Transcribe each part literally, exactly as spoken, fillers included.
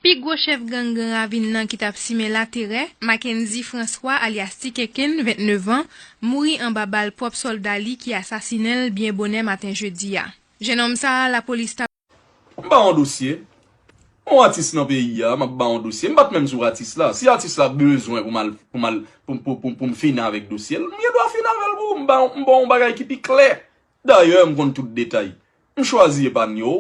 Pi gwo chèf gang Gran Ravin nan ki t ap simen laterè, Mackendy François alyas Ti Kenkenn, vennnev an, mouri anba bal pwòp sòlda li ki asasinen l byen bonè maten jedi a. Jennonm sa a, lapolis ta M ba w yon dosye. Yon atis nan peyi a, m ap ba w yon dosye. M pa t menm sou atis la. Si atis la bezwen pou m al, pou m al, pou, pou, pou, pou m fini avèk dosye l, m gen dwa fini avè l pou ou. M ba, m ba w yon bagay ki pi klè. Dayè, m konn tout detay. M chwazi epann yo.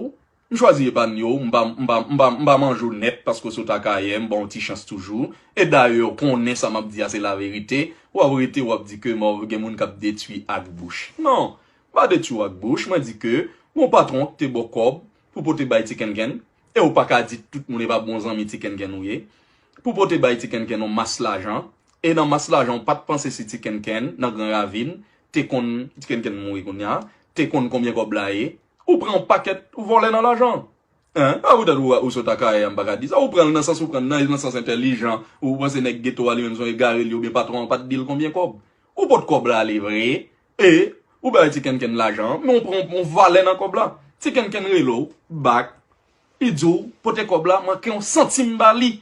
M chwazi epann yo. M pa, m pa, m pa, m pa manje w nèt paske w sot Akayè, m ba w ti chans toujou. E dayè, w konnen sa m ap di a se laverite. W ap rete, w ap di ke mò, gen moun k ap detwi ak bouch. Non, m pa detwi w ak bouch. Mwen di ke gon patwon ki te ba w kòb pou pote bay Ti Kenkenn. E w pa ka di tout moun e pa bon zanmi Ti Kenkenn ou ye. Pou pote bay Ti Kenkenn yon mas lajan. E nan mas lajan, w pa t panse si Ti Kenkenn nan Gran Ravin te konn, Ti Kenkenn mouri kounye a, te konn konbyen kòb la ye. Ou pran yon pakèt, ou vòlè nan lajan. Hein? A poutèt ou, ou sot Akayè a, m pa ka di sa. Ou pran l nan sans ou pran l nan, nan sans entèlijan. Ou panse nèg geto a li menm se yon egare li oubyen patwon an pa t di l konbyen kòb. Ou pot kòb la ale vre. E ou bay Ti Kenkenn lajan, men ou pran yon valè nan kòb la. Ti Kenkenn rele w, bak. Li di w, pote kòb la, manke yon santim ba li.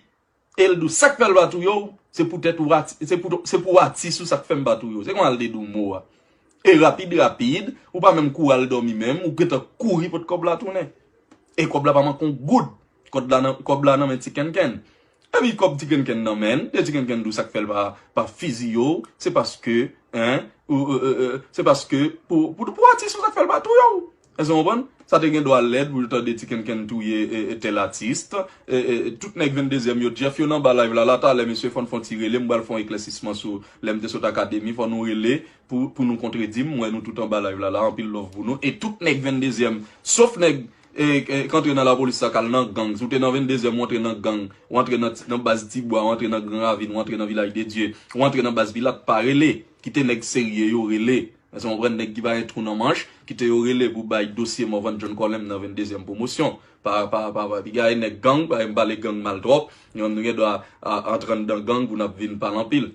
E l di w, sa k fè l pa touye w, se poutèt ou ati-, se pou, se pou atis ou sa k fè m pa touye w. Se kòman l te di w mo a. E rapid, rapid, ou pa menm kouri al dòmi menm, ou gentan kouri pot kòb la tounen. E kòb la pa manke yon goud. Kòb la nan, kòb la nan men Ti Kenkenn. Epi kòb Ti Kenkenn nan men l, e Ti Kenkenn di w sa k fè l pa, pa fiziye w, se paske, hein, ou, e, e, e, se paske pou, pou, pou atis ou sa k fè l pa touye w. Èske w konprann? Sa te gen dwa lèd pou yo tande Ti Kenkenn touye, e, e, tèl atis. E, e, tout nèg venndezyèm yo, Jeff yo nan ba live la, la talè, mesye Fanfon ti rele, m pral fè yon eklèsisman sou lè m te sot akademi, fò nou rele pou, pou nou kontredi m, m wè nou tout anba live la, la, anpil love pou nou. E tout nèg venndezyèm, sof nèg, e, e, k antre nan lapolis la, k al nan gang. Si w te nan venndezyèm, ou antre nan gang, ou antre nan, nan baz Tibwa, ou antre nan Gran Ravin, ou antre nan Vilaj de Dye, ou antre nan baz Pilat, pa rele. Kite nèg serye yo rele. Èske w konprann? Nèg ki pa gen twou nan manch, kite yo rele pou bay dosye Morvan John Colem nan venndezyèm pwomosyon. Pa, pa, pa, pa piga e nèg gang, pa m pale gang mal twòp. Nou, nou gen dwa a, antre anndan gang pou n ap vin pale anpil.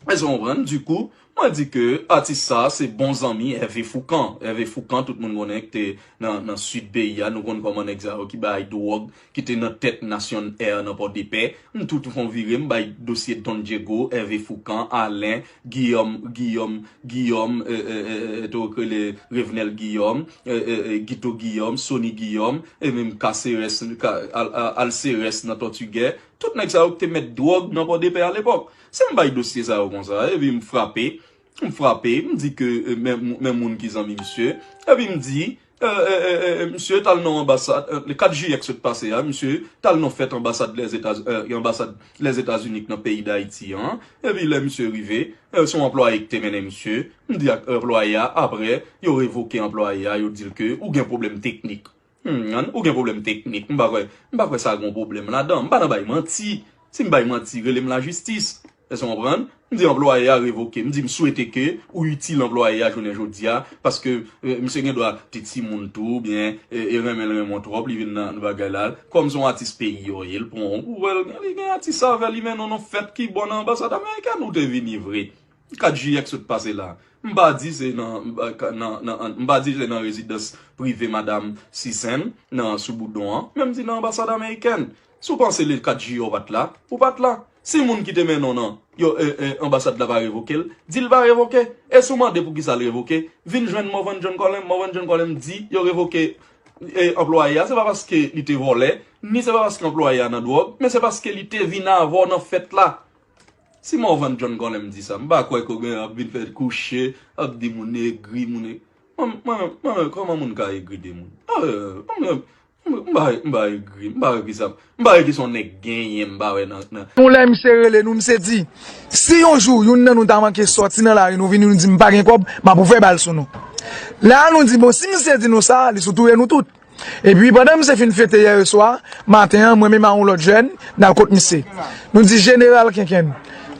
Èske w konprann? Dikou, mwen di ke atis sa a se bon zanmi Hervé Foucan. Hervé Foucan, tout moun konnen ki te nan, nan sid peyi a, nou konn kòman nèg sa yo ki bay dwòg, ki te nan tèt Nasyon Air nan Pòdepè. M tou fè yon vire, m bay dosye Don Diego, Hervé Foucan, Alain, Guillaume, Guillaume, Guillaume, e, e, e, e, te rele Revenel Guillaume, e, e, e, Guito Guillaume, Sony Guillaume, e menm Caceres, Ca-, Al-, Al-, Alceres nan Tòtigè. Tout nèg sa yo ki te mèt dwòg nan Pòdepè alepòk. Si m bay dosye sa yo konsa, epi m frape, m frape, m di ke, e, men, men moun ki zanmi misye, epi m di, e, e, e, e, misye t al nan anbasad, e, le kat jiyè k sot pase a, misye t al nan fèt anbasad Lèzetaz-, e, anbasad Lèzetazini k nan peyi Dayiti an, epi lè misye rive, e, se yon anplwaye ki te mennen misye, m di ak anplwaye a, apre, yo revoke anplwaye a, yo di l ke ou gen pwoblèm teknik. Hmm, ou gen pwoblèm teknik. M pa kwè, m pa kwè sa gen pwoblèm ladan. M pa nan bay manti. Si m bay manti, rele m lajistis. Èske w konprann? M di anplwaye a revoke. M di m swete ke ou itil anplwaye a jounen jodi a, paske, e, misye gen dwa te timoun tou, oubyen, e, e renmen l renmen w twòp, li vin nan, nan bagay la. Kòm se yon atis peyi yo ye, l pran w pou wè l, li gen atis avè li, men non, non, fèt ki bò nan anbasad amerikèn ou te vini vre. Kat jiyè k sot pase la. M pa di se nan, nan, nan, m pa di se nan rezidans prive madam Sisèn, nan sou Boudon an, men m di nan anbasad amerikèn. Si w panse le kat jiyè w pa t la, ou pa t la. Si moun ki te mennen w nan, yo, e, e, anbasad la pa revoke l, di l pa revoke. E si w mande poukisa l revoke, vin jwenn Morvan John Colem. Morvan John Colem di yo revoke, e, anplwaye a, se pa paske li te vòlè, ni se pa paske anplwaye a nan dwòg, men se paske li te vin avè w nan fèt la. Si Morvan John Colem di sa, m pa kwè ke w gen ap vin fè kouche, ap di moun egri, moun e-, mwen, mwen, mwen, kòman moun ka egri de moun? Ah, mwen, mwen, m pa, m pa egri, m pa wè ki sa, m pa wè ki sa yon nèg genyen, m pa wè nan, nan. Yon lè misye rele nou, misye di, si yon jou youn nan nou ta manke sòti nan lari, nou vini nou di m pa gen kòb, m ap ouvè bal sou nou. La nou di, bon, si misye di nou sa, li sou touye nou tout. Epi pandan misye fin fete yè swa, maten an, mwen menm ak yon lòt jèn, n al kot misye. Nou di, Jeneral Kenkenn,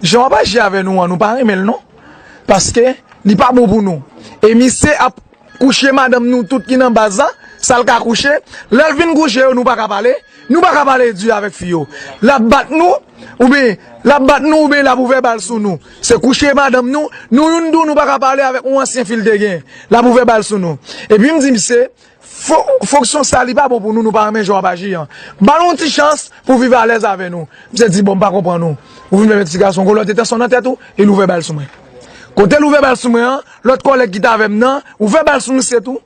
jan w ap aji avè nou an, nou pa renmen l non. Paske li pa bon pou nou. E misye ap kouche madanm nou tout ki nan baz la, sa l ka kouche. Lè l fin kouche yo, nou pa ka pale. Nou pa ka pale di avèk fi yo. L ap bat nou, oubyen l ap bat nou, oubyen l ap ouvè bal sou nou. Se kouche madanm nou, nou youn tou, nou pa ka pale avèk yon ansyen fi l te gen. L ap ouvè bal sou nou. Epi m di misye, Fo- fonksyon sa li pa bon pou nou, nou pa renmen jan w ap aji an. Ba nou yon ti chans pou viv alèz avè nou. Misye di, bon, m pa konprann ou. Ou vin fè ti gason, gon lòt entansyon nan tèt ou, e l ouvè bal sou mwen. Kote l ouvè bal sou mwen an, lòt kòlèg ki t avè m nan, ouvè bal sou misye tou.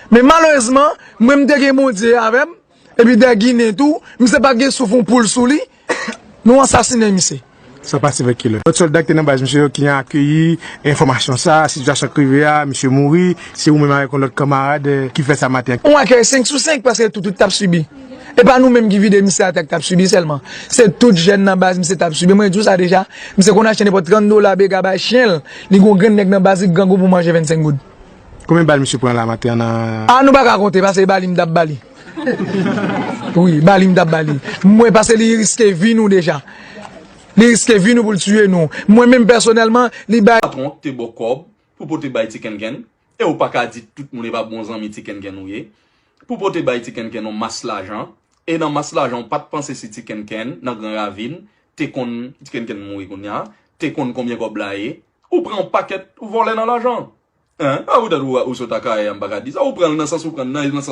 Men malerezman, mwen m te gen Bondye avè m, epi dè Ginen tou, misye pa t gen souf yon poul sou li, nou ansasinen misye. Sa pase vè kilè? Lòt sòlda ki te nan baz misye yo ki akeyi enfòmasyon sa, sitiyasyon k rive a, misye mouri, se ou menm avèk yon lòt kanmarad, eh, ki fè sa maten an. Yon akèy senk sou senk paske tout, tout t ap sibi. E pa nou menm ki vide misye atè k t ap sibi sèlman. Se tout jèn nan baz misye t ap sibi. Mwen di w sa deja, misye konn achte nenpòt trant dola bega bay chen l, li gon grenn nèg nan baz li k grangou pou manje vennsenk goud. Konbyen bal misye pran la maten an nan... A, nou pa ka konte, paske e ba li m t ap ba li. Wi, ba li m t ap ba li. Mwen, paske li riske vi nou deja. Li riske vi nou pou l tiye nou. Mwen menm pèsonèlman, li bay... Patwon te ba w kòb pou pote bay Ti Kenken, e ou pa ka di tout moun e pa bon zanmi Ti Kenken ou ye. Pou pote bay Ti Kenken yon mas lajan, e nan mas lajan ou pa t panse si Ti Kenken nan Gran Ravin te konn, Ti Kenken mouri kounye a, te konn konbyen kòb la ye. Ou pran yon pakèt, ou vòlè nan lajan. Hein? A, poutèt ou, ou sot Akayè a, m pa ka di sa. Ou pran l nan sans ou pran l nan, nan sans